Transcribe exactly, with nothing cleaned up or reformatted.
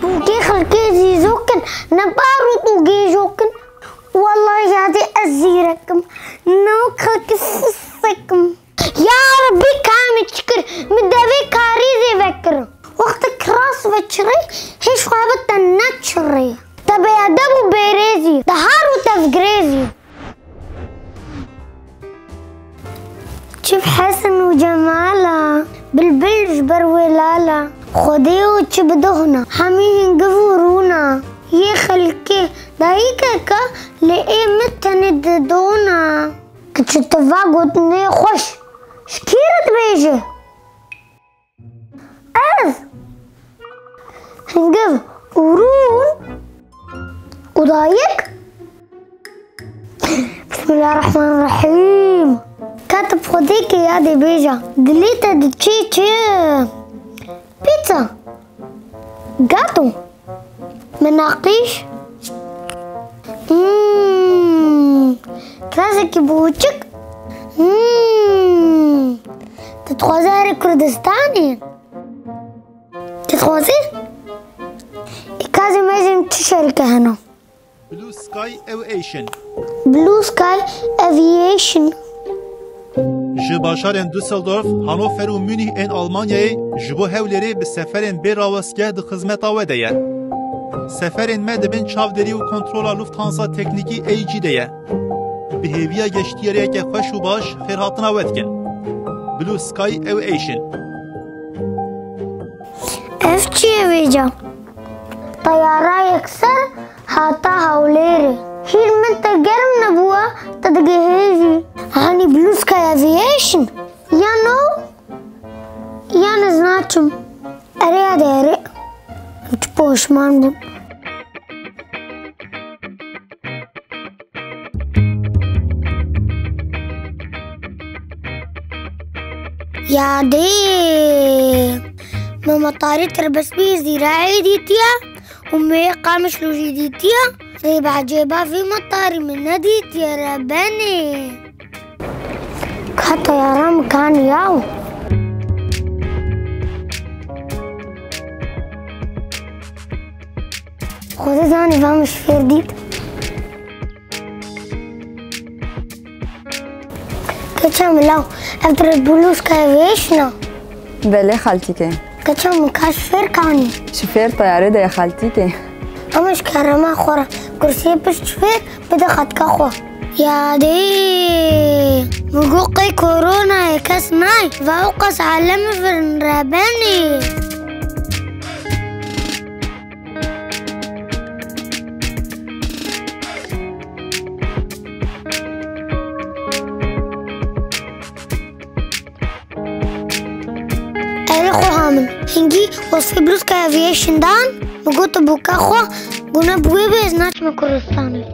Bûkê xelkê zîzok in, ne barût û gêjok in. Wellahî yadê ez zîrek im, ne wek xelkê fistek im. Ya Rebbî, ka min çi kir, min devê karîzê vekir. Wextek kiras ve çirê, hêj xwe bi te neçirê. Te bêedeb û bêrêzî, dehar û tevgirêzî. Çi bi hesen û cemala, bilbil ji ber wê lala. Xwedê û çi bi dohna, hemî hingiv û rûna. Yê xelkê dayikeka, lê ê min tenê didona. Kiçi, tu va gotinê xweş, ji kê re dibêje? Ez hingiv û rûn û dayik. Bismillahirrahmanirrahîm. Ka tu bi Xwedê ke yadê bêja, dilê te diçê çi? Pîtsa. Gato. Menaqîş. Hmm. Kirazekî bûçik. Hmm. Tu dixwazî here Kurdistanê? Tu dixwazî? Îkazê me jin çi şerîke heno? Blue Sky Aviation. Blue Sky Aviation. Ji bajarên Düsseldorf, Hannover û Munîh ên Almanyayê ji bo Hewlêrê bi seferên bê rawestgeh di xizmeta we de ye. Seferên me di bin çavdêrî û kontrola Lufthansa Teknîkî A G de ye. Bi hêviya geştiyariyeke xweş û baş xêrhatina we dikin. Blue Sky Aviation. Ev çi ye vêca? Teyara yekser hata Hewlêrê. Hîr min te germ nebûwa, te digihêjî. Hanî Blue Sky Aviation? Yano? Yan ez naçim. Erê, erê, erê. Çi poşman bûm. Yadê. Me metarê terbestbî zîraî dîtiye û me Qamişlo jî dîtiye. Rê bi ecêba vî metarî min nedîtiye rebenê. Ka teyara min kaniya. Xwedê zanî va min şifêr dît. Keça min law, ev Red Bull û Sky Aviation a? Belê xaltîkê. Keça min ka şifêr kanî? Şifêr teyarê de ye xaltîkê. Ama ji kerema xwe re kursiyê pişt şifêr bide xaltika xwe. Yadê, min got qey koronayê kes nayê, va ew qas alem vir in rebenê. Erê xweha min, hingî wesfê Blue Sky Aviation dan, min got tu bûka xwe, gune bi wê bê ez naçime Kurdistanê.